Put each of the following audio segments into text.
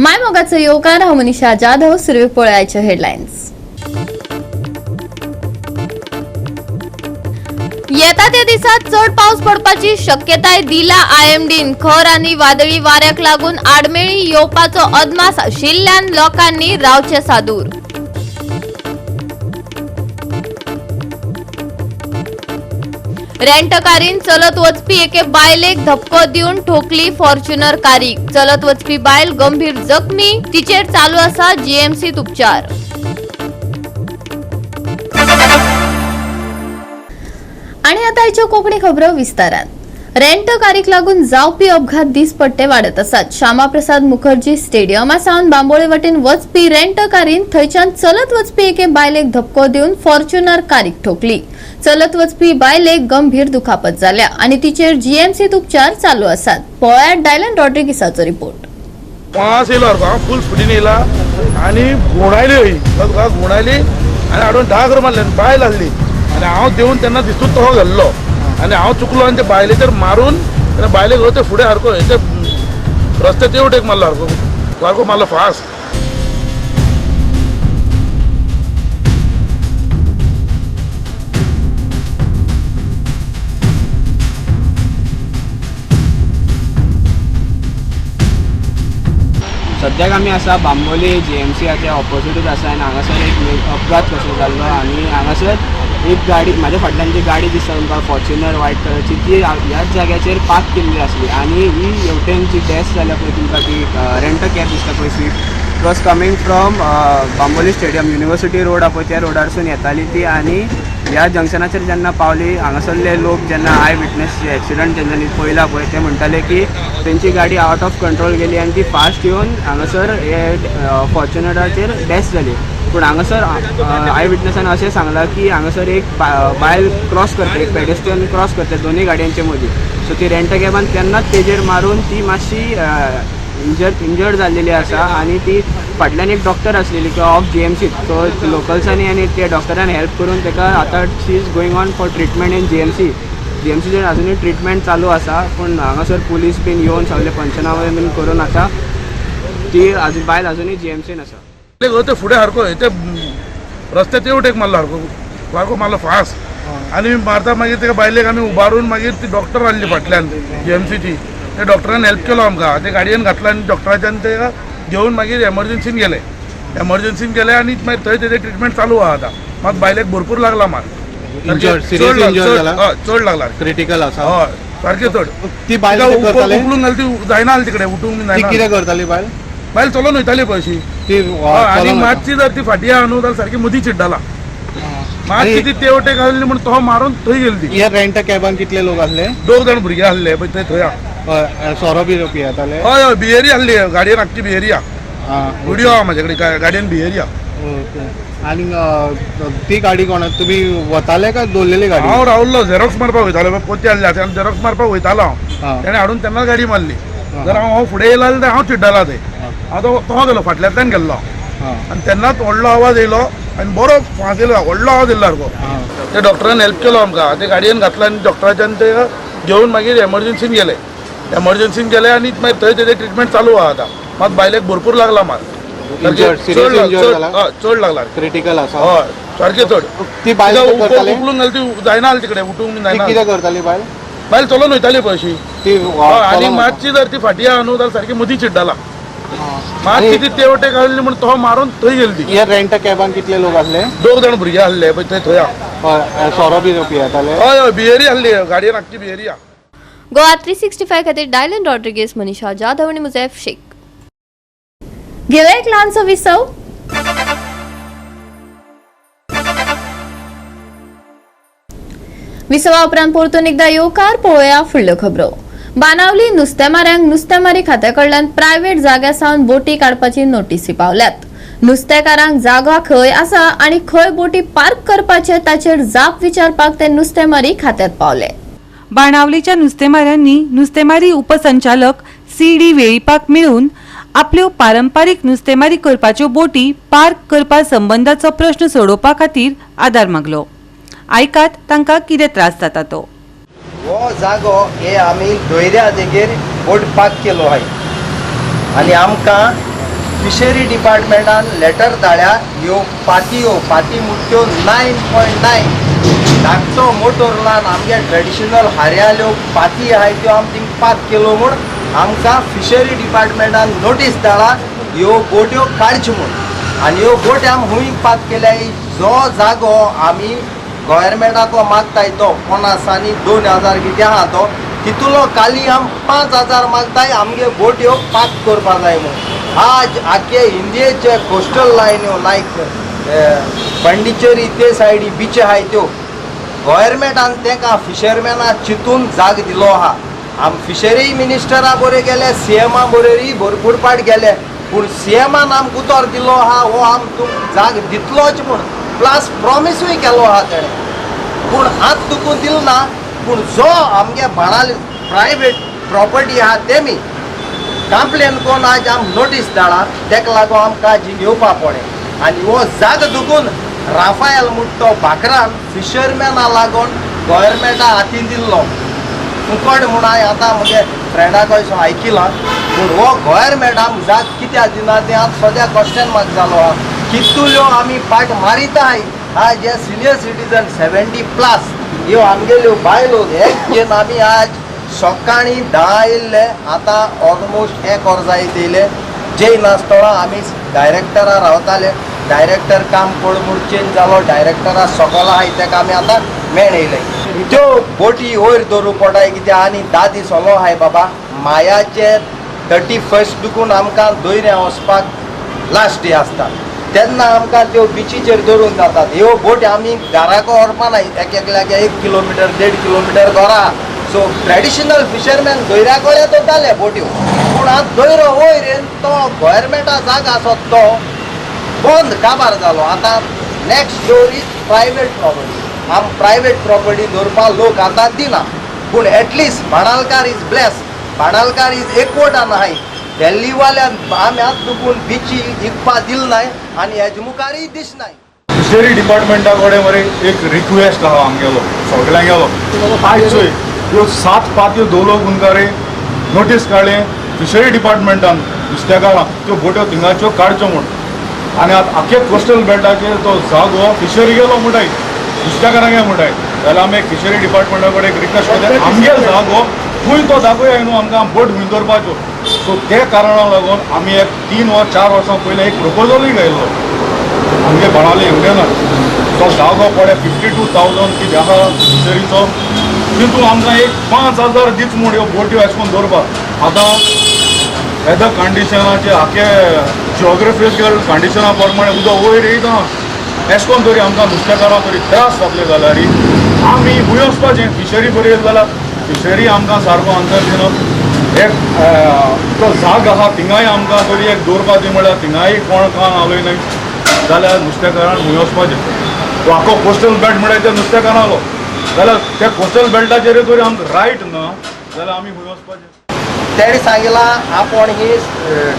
मायमोगाचो येवकार. हांव मनीषा जाधव. सुरवेक पळयाचे हेडलायन्स. येता त्या दिसात चड पावस पडपाची शक्यताय दिला आयएमडीन. खर आनी वादळी वाऱ्याक लागून आडमेळी येवपाचो अदमास आशिल्ल्यान लोकांनी रावचे सादूर. रेंटकारीन चलत वचपी एके बायलेक धपको दिवन ठोकली फॉर्च्युनर कारीक. चलत वचपी बायल गंभीर जखमी, तिचेर चालू आसा जीएमसीत उपचार. आणि आता आयच्यो कोंकणी खबरो विस्तारान. रेंट कारीक लागून जावपी अपघात दिसपट्टे वाडत आसात. श्यामाप्रसाद मुखर्जी स्टेडियमा सावन बांबोळे वटेन वचपी रेंट कारीन थंयच्यान चलत वचपी एके बायलेक धपको दिवन फॉर्च्युनर कारीक ठोकली. चलत वचपी बायलेक गंभीर दुखापत जाल्या आनी तिचेर जीएमसीत उपचार चालू आसात. पळयात डायलन रॉड्रिगिसाचो रिपोर्ट. पांच येयलो सारको, हांव फूल स्पिडीन येयला आनी घुंवडायली हय तुका, घुंवडायली आनी हाडून धाकर मारले आनी बायल आसली आनी हांव देवन तेन्ना दिसूच तो गेल्लो आनी हांव चुकलो आनी ते बायलेचेर मारून तेन्ना बायलेक ते फुडें सारको हेचे रस्त्याचे वटेक मारलो, सारको सारको मारलो फास्ट. सद्याक आमी आसा बांबोली जीएमसीच्या ऑपोजिटूच आसा आनी हांगासर एक अपघात कसो जाल्लो आनी हांगासर एक गाडी, म्हाज्या फाटल्यान जी गाडी दिसता तुमकां फॉर्च्युनर व्हायट कलरची, ती ह्याच जाग्याचेर पार्क केल्ली आसली आनी ही हेवटेन जी डॅश जाल्या पळय तुमकां ती रेंट कॅब दिसता पळय Swift, it was coming from Bambolim stadium, university road आहा पळय त्या रोडारसून येताली ती आनी ह्या जंक्शनाचेर जेन्ना पावली, हांगासरले लोक जेन्ना I witness accident जेन्ना पळयला पळय ते म्हणटाले की तेंची गाडी आवट ऑफ कंट्रोल गेली आनी ती फास्ट येवन हांगासर हे फॉर्च्युनराचेर डॅश जाली. पूण हांगासर I विटनेसान अशें सांगलां की हांगासर एक बायल क्रॉस करता, एक पेडेस्ट्रियन क्रॉस करता दोनूय गाडयांचे मदीं, सो ती रेंट कॅबान तेन्नाच तेजेर मारून ती मातशी इंजर्ड जाल्लेली आसा आनी ती फाटल्यान एक डॉक्टर आसलेली किंवा ऑफ जीएमसी, सो लोकल्सांनी आनी त्या डॉक्टरान हेल्प करून ताका आतां she is going on for treatment in GMC. जीएमसीचेर अजुनूय ट्रिटमेंट चालू आसा, पूण हांगासर पुलीस बीन येवन सगळे पंचनामे बीन करून आतां ती अजून बायल अजुनूय जीएमसीन आसा. ते फुडें सारको हेचे रस्त्याचे वटेक मारलो, सारको सारको मारलो फास्ट आनी मारता मागीर तेका बायलेक आमी उबारून मागीर ती डॉक्टर आहली फाटल्यान जीएमसीची, त्या डॉक्टरान हेल्प केलो आमकां. ते गाडयेन घातला आनी डॉक्टराच्यान ते घेवन मागीर एमर्जन्सीन गेले. एमर्जन्सीन गेले आनी मागीर थंय तेजें ट्रिटमेंट चालू आहा आतां. मात बायलेक भरपूर लागला मार. Injured, serious injured जाला? हय, चड लागला. क्रिटिकल आसा. हय, सारकें चड. ती बायल तिका कितें करताली? उखलून घाली, ती जायना जाली तिकडे उठूंक बी ती जायना. कितें करताली बायल? बायल चलोन वयताली पळय अशी. ती हय, आनी चलोन वता. मातशी जर ती फाटी आहा न्हू जाल्यार सारकी मदीं चिड्डला. मातशी ती ते वटेक घाली म्हण तो मारून थंय गेली ती. ह्या रेंट कॅबान कितले लोक आसले? दोग जाण भुरगे आहले पळय ते थंय आहा. हय, सोरो बी पियेताले? हय हय, बियरी आहली गाडयेन, आख्खी बियरी आहा. व्हिडियो आहा म्हाजे कडेन, गाडयेन बियरी आहा. ओके, आनी ती गाडी कोणा तुमी वताले काय दवरलेली गाडी? हांव रावल्लो, झेरॉक्स मारपाक वयतालो, पोती आहली आनी झेरॉक्स मारपाक वयतालो हांव, तेणें हाडून तेन्ना गाडी मारली. जर हांव फुडें येयला जाल्यार हांव चिड्डला थंय. हांव तो तो गेलो, फाटल्यांतल्यान गेल्लो आनी तेन्नाच व्हडलो आवाज येयलो आनी बरो फास्ट येयलो, व्हडलो आवाज येयलो सारको. त्या डॉक्टरान हेल्प केलो आमकां. ते गाडयेन घातला आनी डॉक्टराच्यान ते घेवन मागीर एमर्जन्सीन गेले. एमर्जन्सीन गेले आनी मागीर थंय तेजें ट्रिटमेंट चालू आहा आतां. मात बायलेक भरपूर लागला मार. Injured, serious injured जाला? हय, चड लागला. क्रिटिकल आसा. हय, सारकें चड. ती बायल तिका कितें करताली? उखलून घाली, ती जायना जाली तिकडे उठूंक बी ती जायना. कितें करताली बायल? बायल चलोन वयताली पळय अशी. ती हय, आनी चलोन वता. मातशी जर ती फाटी आहा न्हू जाल्यार सारकी मदीं चिड्डला. मातशी ती ते वटेक घाली म्हण तो मारून थंय गेली ती. ह्या रेंट कॅबान कितले लोक आसले? दोग जाण भुरगे आहले पळय ते थंय आहा. हय, सोरो बी पियेताले? हय हय, बियरी आहली गाडयेन, आख्खी बियरी आहा. गोवा 365 खातीर डायलन रॉड्रिगेज, मनीषा जाधव आनी मुजैफ शेख. घेवया एक ल्हानसो विसव. विसवा उपरांत परतून एकदा येवकार. पळोवया फुडल्यो खबरो. बाणावली नुस्तेमाऱ्यांक नुस्तेमारी खात्या कडल्यान प्रायव्हेट जाग्या सावन बोटी काडपाची नोटीसी पावल्यात. नुस्तेकारांक जागा खंय आसा आनी खंय बोटी पार्क करपाचे ताचेर जाप विचारपाक ते नुस्तेमारी खात्यात पावले. बाणावलीच्या नुस्तेमाऱ्यांनी नुस्तेमारी उपसंचालक सी डी वेळीपाक मेळून आपल्यो पारंपारीक नुस्तेमारी करपाच्यो बोटी पार्क करपा संबंदाचो प्रश्न सोडोवपा खातीर आदार मागलो. आयकात तांकां कितें त्रास जाता तो. हो जागो हे आमी दर्या देगेर बोट पार्क केलो आहाय आनी आमकां फिशरी डिपार्टमेंटान लेटर धाडल्या ह्यो पातयो पाती मुट्ट्यो 9.9 धाकटो मोटोर लावन आमगे ट्रेडिशनल हारयाल्यो पाती आहाय त्यो आम थिंग पात केलो म्हूण आमकां फिशरी डिपार्टमेंटान नोटीस धाडला ह्यो बोट्यो काडच्यो म्हूण. आनी ह्यो बोटी आम हुंय पात केल्या जो जागो आमी गव्हर्मेंटाको मागताय तो 50 आनी 2000 कितें आहा तो तितूलो काली आम 5000 मागताय आमगे बोट्यो पाक करपा जाय म्हूण. आज आख्खे इंडियेचे कोस्टल लायन्यो लायक पंडिचेरी ते सायडी बीच आहाय त्यो गव्हर्मेंटान तेका फिशरमॅना चिंतून जाग दिलो आहा. आम फिशरी मिनिस्टरा बरे गेले, सीएमा बरोबरूय भरपूर पाट गेले, पूण सीएमान आमकां उतर दिलो आहा हो आम तुमकां जाग दितलोच म्हूण, प्लस प्रॉमिसूय केलो आहा तेणें, पूण आत तुका दिल ना. पूण जो आमगे बाणाली प्रायवेट प्रॉपर्टी आहा तेमी कंप्लेन करून आज आम नोटीस धाडा तेका लागून आमकां जी घेवपा पडलें. आनी हो जाग दुखून राफायल म्हूण तो भाकरान फिशरमॅना लागून गव्हर्मेंटा हातीन दिल्लो फुकट म्हूण हांवें आतां म्हगे फ्रेंडाक अशें आयकिलां. पूण हो गव्हर्मेंट आमकां जाग कित्याक दिना तें आतां सद्या क्वेश्चन मार्क जालो आहा. कितल्यो आमी पाट मारिताय आज हे सिनियर सिटीजन 70+ ह्यो आमगेल्यो बायलो हे घेवन आमी आज सकाळीं 10 येयल्ले, आतां ऑलमोस्ट 1 वर जायत येयले. जे नासतना आमी डायरेक्टरा रावताले, डायरेक्टर काम कोण म्हूण चेंज जालो, डायरेक्टरा सकल आहाय तेका आमी आतां मेण येयले. त्यो बोटी वयर दवरूं पडटाय कित्याक आनी 10 दीस ओलो आहाय बाबा, मायाचे 31 दुकून आमकां दोयऱ्यां वचपाक लास्ट डे आसता तेन्ना आमकां त्यो बिचीचेर दवरूंक जातात. ह्यो बोटी आमी घराको व्हरपा नाय, एक एकल्याक 1 किलोमिटर 1.5 किलोमिटर घरा. सो ट्रेडिशनल फिशरमॅन दोयऱ्या कडेन दवरताले बोट्यो, पूण आतां दोयरो वयर येवन तो गव्हर्मेंटा जागा आसत तो बंद काबार जालो. आतां next door is private property. आम प्रायवेट प्रॉपर्टी दवरपाक लोक आतां दिना, पूण at least Bandalkar is bless, Bandalkar is एकवटान आहाय. दिल्लीवाल्यान आमी आतां दुकून बिची इकपा दिल नाय आनी हेजे मुखारय दिसनाय. फिशरी डिपार्टमेंटा कडेन मरे एक रिक्वेस्ट आहा आमगेलो सगळ्यांगेलो. आयज चोय ह्यो 7 पातयो दवरलो गुंकारे नोटीस काडले फिशरी डिपार्टमेंटान नुस्तेकारांक त्यो बोट्यो थिंगाच्यो काडच्यो म्हूण. आनी आतां आख्खे कोस्टल बेल्टाचेर तो जागो फिशरी गेलो म्हणटाय, नुस्तेकारांक म्हणटाय, जाल्यार आमी एक फिशरी डिपार्टमेंटा कडेन एक रिक्वेस्ट करता आमगे जागो खूंय तो जागो न्हू आमकां बोट खूंय दवरपाच्यो. सो ते कारणाक लागून आमी एक 3 वा 4 वर्सां पयलीं एक प्रपोजलूय घायल्लो आमगे बाणावले युनियनान. तो जागो पडे 52,000 कितें आहा फिशरीचो, तितून आमकां एक 5,000 दीच म्हूण ह्यो बोट्यो अशें करून दवरपाक. आतां वेदर कंडिशनाचे आख्खे जियोग्राफिकल कंडिशना प्रमाणे उदक वयर येयता, अशें करून तरी आमकां नुस्तेकारां तरी त्रास जातले जाल्यार आमी खूंय वचपाचें? फिशरी बरी येयली जाल्यार फिशरी आमकां सारको आन्सर दिना. एक तो जाग आहा थिंगाय आमकां तरी एक दवरपा दी म्हळ्यार थिंगाय कोण कान आलोय न्हय जाल्यार नुस्तेकारान खूंय वचपाचें? तो आख्खो कोस्टल बेल्ट म्हळ्यार ते नुस्तेकारांलो जाल्यार त्या कोस्टल बेल्टाचेर तरी आमकां रायट ना जाल्यार आमी खूंय वचपाचें? तेणें सांगिलां आपूण ही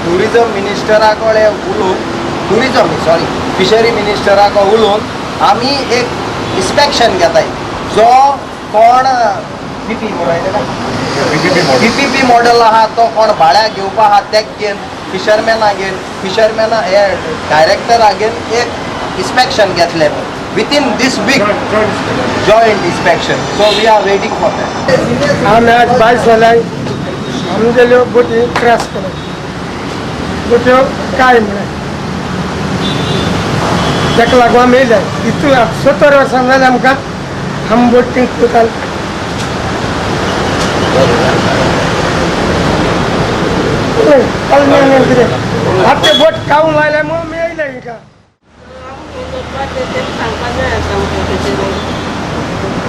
ट्युरिजम मिनिस्टरा कडेन उलोवन, ट्युरिजम सॉरी फिशरी मिनिस्टरा कडेन उलोवन आमी एक इन्स्पेक्शन घेताय जो कोण पीपी पीपीपी मॉडल आहा तो कोण भाड्याक घेवपा आहा तेक घेवन फिशरमॅना घेवन फिशरमॅना हे डायरेक्टरा घेवन एक इन्स्पेक्शन घेतलें within this week, joint inspection. So we are waiting for that. आमी आज 22 जाल्यार आमगेल्यो बोटी त्रास केले, बोट्यो काय म्हळ्यार ताका लागून आमी येयले. इतू 70 वर्सां जालें आमकां आम बोटींग कोताले. कितें आतां ते बोट कावूंक आयले म्हणून आमी येयले हिंगा.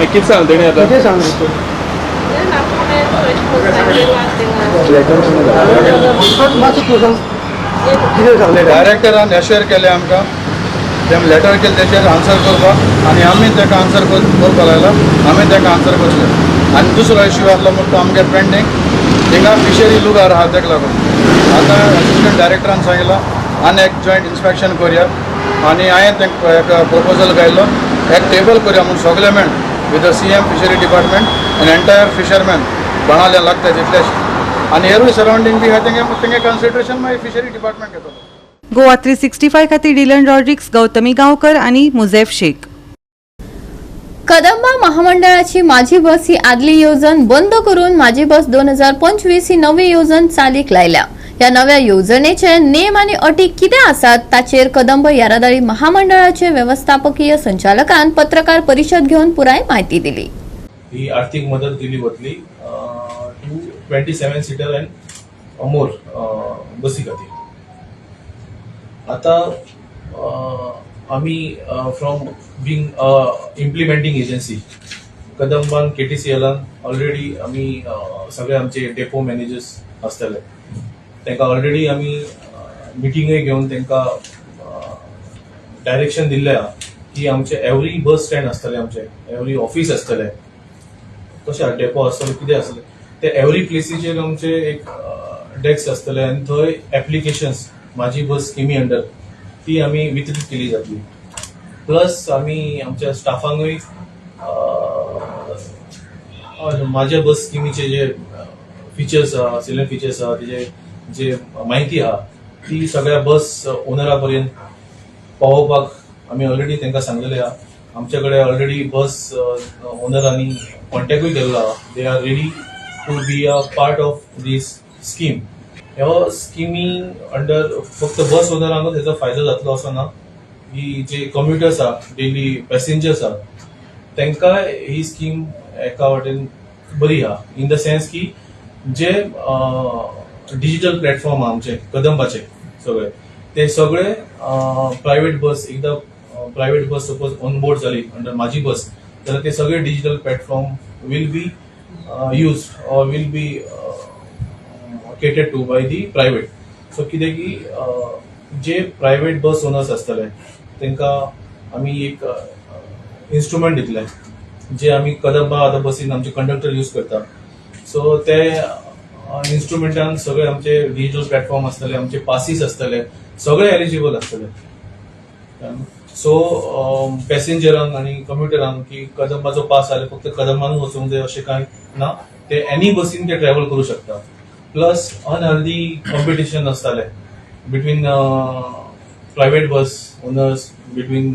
कितें सांगलें तेणी आतां? कितें सांगलें तूं? मातशें तूं सांग कितें सांगलें? डायरेक्टरान एश्योर केलें आमकां, तेम लेटर केलें तेचेर आन्सर करपाक आनी आमी ताका आन्सर करपाक लायला, आमी ताका आन्सर करतले. आनी दुसरो इश्यू आहलो म्हण तो आमगे पेंडींग थिंगा फिशरी लुगार आहा तेका लागून आतां एसिस्टंट डायरेक्टरान सांगिलां आनी एक जॉयंट इन्स्पेक्शन करया आनी हांवें तांकां एक प्रपोजल घायलो एक टेबल करया म्हूण सगळे मेळून with the CM fishery department आनी एंटायर फिशरमॅन बाणावले लागता तितलेशे आनी हेरूय सरावंडींग बी आहा तेंगे तेंगे कन्सिडरेशन मागीर फिशरी डिपार्टमेंट घेतलो. गोवा 365 खातीर डिलन रॉड्रिक्स, गौतमी गांवकर आनी मुझेफ शेख. कदंबा महामंडळाची माझी बस ही आदली येवजण बंद करून माझी बस 2025 ही नवी येवजण चालीक लायल्या. ह्या नव्या येवजणेचे नेम आनी अटी कितें आसात ताचेर कदंब येरादारी महामंडळाचे वेवस्थापकीय संचालकान पत्रकार परिशद घेवन पुराय म्हायती दिली. ही आर्थिक मदत दिली वतली to 27 seater and more बसी खातीर. आता आमी फ्रॉम बींग इम्प्लिमेंटींग एजन्सी कदंबान केटीसीएलान ऑलरेडी आमी सगळे आमचे डेपो मॅनेजर्स आसतले, तांकां ऑलरेडी आमी मिटींगय घेवन तांकां डायरेक्शन दिल्लें आहा की आमचे एवरी बस स्टँड आसतले, आमचे एवरी ऑफीस आसतले, कशें डेपो आसतलो, कितें आसतलें, ते एवरी प्लेसीचेर आमचे एक डेस्क आसतले आनी थंय एप्लिकेशन्स माझी बस स्किमी अंडर ती आमी वितरीत केली जातली. प्लस आमी आमच्या स्टाफांकूय माझ्या बस स्किमीचे जे फिचर्स आहा, सिलेंट फिचर्स आहा, तेजे जे म्हायती आहा ती सगळ्या बस ओनरा पर्यंत पावोवपाक आमी ऑलरेडी तांकां सांगलेलें आहा. आमचे कडेन ऑलरेडी बस ओनरांनी कॉन्टॅक्टूय केल्लो आहा. They are ready to be a part of this scheme. ह्यो स्किमी अंडर फक्त बस ओनरांकूच हेचो फायदो जातलो असो ना, ही जे कम्युटर्स आहा, डेली पॅसेंजर्स आहा, तांकां ही स्कीम एका वाटेन बरी आहा, इन the sense की जे डिजिटल प्लॅटफॉर्म आहा आमचे कदंबाचे सगळे, ते सगळे प्रायव्हेट बस एकदा private bus suppose on board जाली अंडर माझी बस जाल्यार ते सगळे digital platform will be use or will be catered to by the private. So कितें की जे प्रायव्हेट बस ओनर्स आसतले तांकां आमी एक इन्स्ट्रुमेंट दितले, जे आमी कदंबा आतां बसीन आमचे कंडक्टर यूज करता. सो ते इन्स्ट्रुमेंटान सगळे आमचे डिजिटल प्लॅटफॉर्म आसतले, आमचे पासीस आसतले, सगळे एलिजिबल आसतले. सो पॅसेंजरांक आनी कम्युटरांक की कदंबाचो पास जाल्यार फक्त कदंबानूच वचूंक जाय अशें कांय ना, ते एनी बसीन ते ट्रॅव्हल करूं शकता. प्लस अनहेल्दी कॉम्पिटिशन आसतालें between private bus owners, between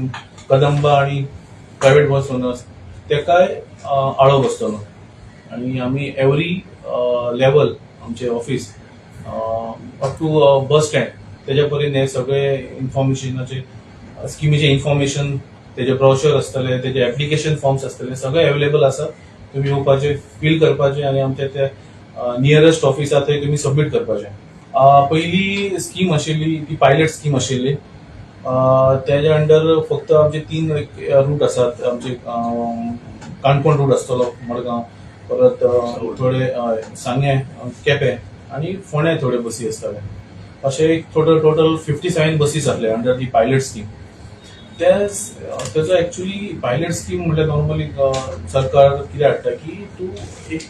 Kadamba आनी प्रायव्हेट बस ओनर्स, तेकाय आळो बसतलो. आनी आमी एवरी लेवल आमचे office up to bus stand तेज्या पर्यंत हे सगळे इन्फॉर्मेशनाचे, स्किमीचे इन्फॉर्मेशन, तेजे ब्रोशर आसतले, तेजे एप्लिकेशन फॉर्म्स आसतले, सगळे अवेलेबल आसा. तुमी येवपाचे, फील करपाचे आनी आमच्या ते नियरेस्ट ऑफिसा थंय तुमी सबमीट करपाचे. पयली स्कीम आशिल्ली ती पायलट स्कीम आशिल्ली. तेज्या अंडर फक्त आमचे तीन रूट आसात. आमचे काणकोण रूट आसतलो, मडगांव, परत थोडे सांगें, केपें आनी फोंडें थोड्यो बसी आसताले. अशे एक टोटल 57 बसीस आसले अंडर दी पायलट स्कीम. ते तेजो एक्चुली पायलट स्कीम म्हटल्यार नॉर्मली सरकार कितें हाडटा की तूं एक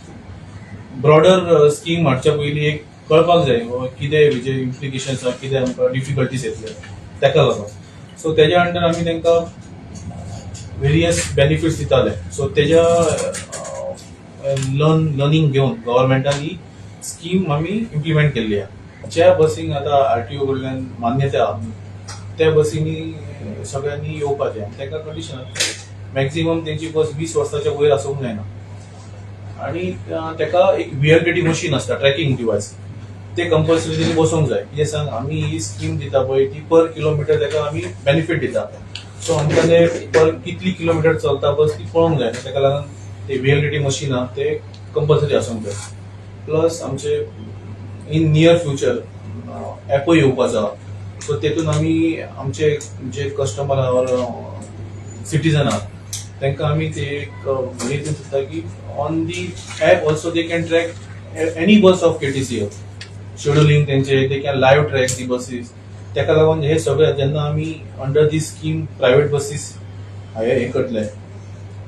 ब्रॉडर स्कीम हाडच्या पयलीं एक कळपाक जाय बाबा कितें हेजे इम्प्लिकेशन्स आहा, कितें आमकां डिफिकल्टीज येतले तेका लागून. सो तेज्या अंडर आमी तांकां वेरियस बेनिफिट्स दिताले. सो तेज्या लर्निंग घेवन गव्हर्मेंटान ही स्कीम आमी इम्प्लिमेंट केल्ली आहा. ज्या बसींक आतां आरटीओ कडल्यान मान्यताय आहा त्या बसींनी सगळ्यांनी येवपाचें आनी तांकां कंडिशन, मॅक्झिमम तेंची बस 20 वर्साच्या वयर आसूंक जायना आनी ताका एक व्हीएलटीटी मशीन आसता, ट्रॅकिंग डिवायस, ते कंपल्सरी तेणी बसोवंक जाय. कितें सांग, आमी ही स्कीम दिता पळय ती पर किलोमिटर ताका आमी बेनिफीट दिता. सो आमकां ते पर कितली किलोमिटर चलता बस ती पळोवंक जाय. ताका लागून ते व्हीएलटीटी मशीन आहा ते कंपल्सरी आसूंक जाय. प्लस आमचे इन नियर फ्युचर ऍपय येवपाचो आहा. सो तेतून आमी आमचे जे कस्टमर ऑर सिटीजन आहात तांकां आमी ते एक हे दिवंक सोदता की on the app also they can track any bus of KTCL scheduling तेंचे, they can live track the buses. ताका लागून हे सगळे जेन्ना आमी under the scheme private buses हे करतले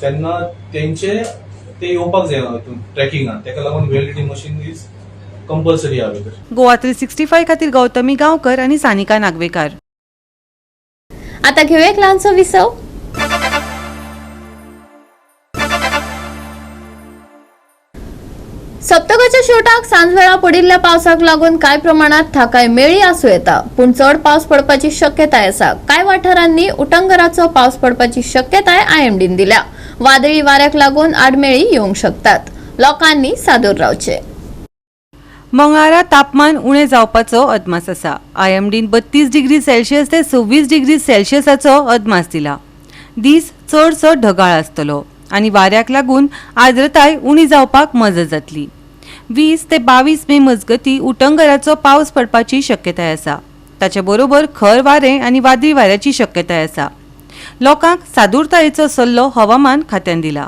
तेन्ना तेंचे ते येवपाक जायना हितून ट्रॅकिंगान. ताका लागून व्हीएलटीटी मशीन is compulsory आहा भितर. गोवा 365 खातीर गौतमी गांवकर आनी सानिका नागवेकार. आता घेऊया एक लहानसो विसव. सप्तकाच्या शेवटाक सांजवेळा पडिल्ल्या पावसाक लागून कांय प्रमाणात थाकाय मेळ्ळी आसूं येता, पूण चड पावस पडपाची शक्यताय आसा. कांय वाठारांनी उटंगराचो पावस पडपाची शक्यताय आयएमडीन दिल्या. वादळी वाऱ्याक लागून आडमेळी येवंक शकतात. लोकांनी सादूर रावचे. मंगळारा तापमान उणें जावपाचो अदमास आसा. आयएमडीन 32 डिग्री सेल्सियस ते 26 डिग्री सेल्सियसाचो अदमास दिला. दीस चडसो ढगाळ आसतलो आनी वाऱ्याक लागून आर्द्रताय उणी जावपाक मजत जातली. 20 ते 22 मे मजगती उटंगराचो पावस पडपाची शक्यताय आसा. ताचे बरोबर खर वारें आनी वादळी वाऱ्याची शक्यताय आसा. लोकांक सादूरतायेचो सल्लो हवामान खात्यान दिला.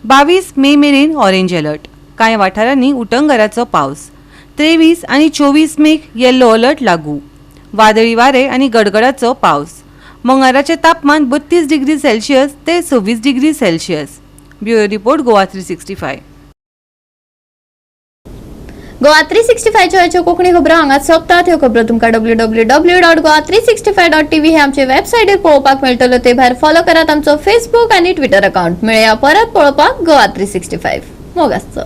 22 मे मेरेन ऑरेंज अलर्ट. कांय वाठारांनी उटंगराचो पावस. 23 आनी 24 मेक येल्लो अलर्ट लागू. वादळी वारे आनी गडगडाचो पावस. मंगळाराचें तापमान 32 डिग्री सेल्सियस ते 26 degree Celsius. Bureau report, Goa 365. Goa 365च्यो ह्यो कोंकणी खबरो हांगाच सोंपतात. ह्यो खबरो तुमकां www.goa365.tv हे आमचे वेबसायटीर पळोवपाक मेळटल्यो. ते भायर फॉलो करात आमचो फेसबूक आनी ट्विटर अकाउंट. मेळया परत पळोवपाक गोवा 365. मोग आसचो.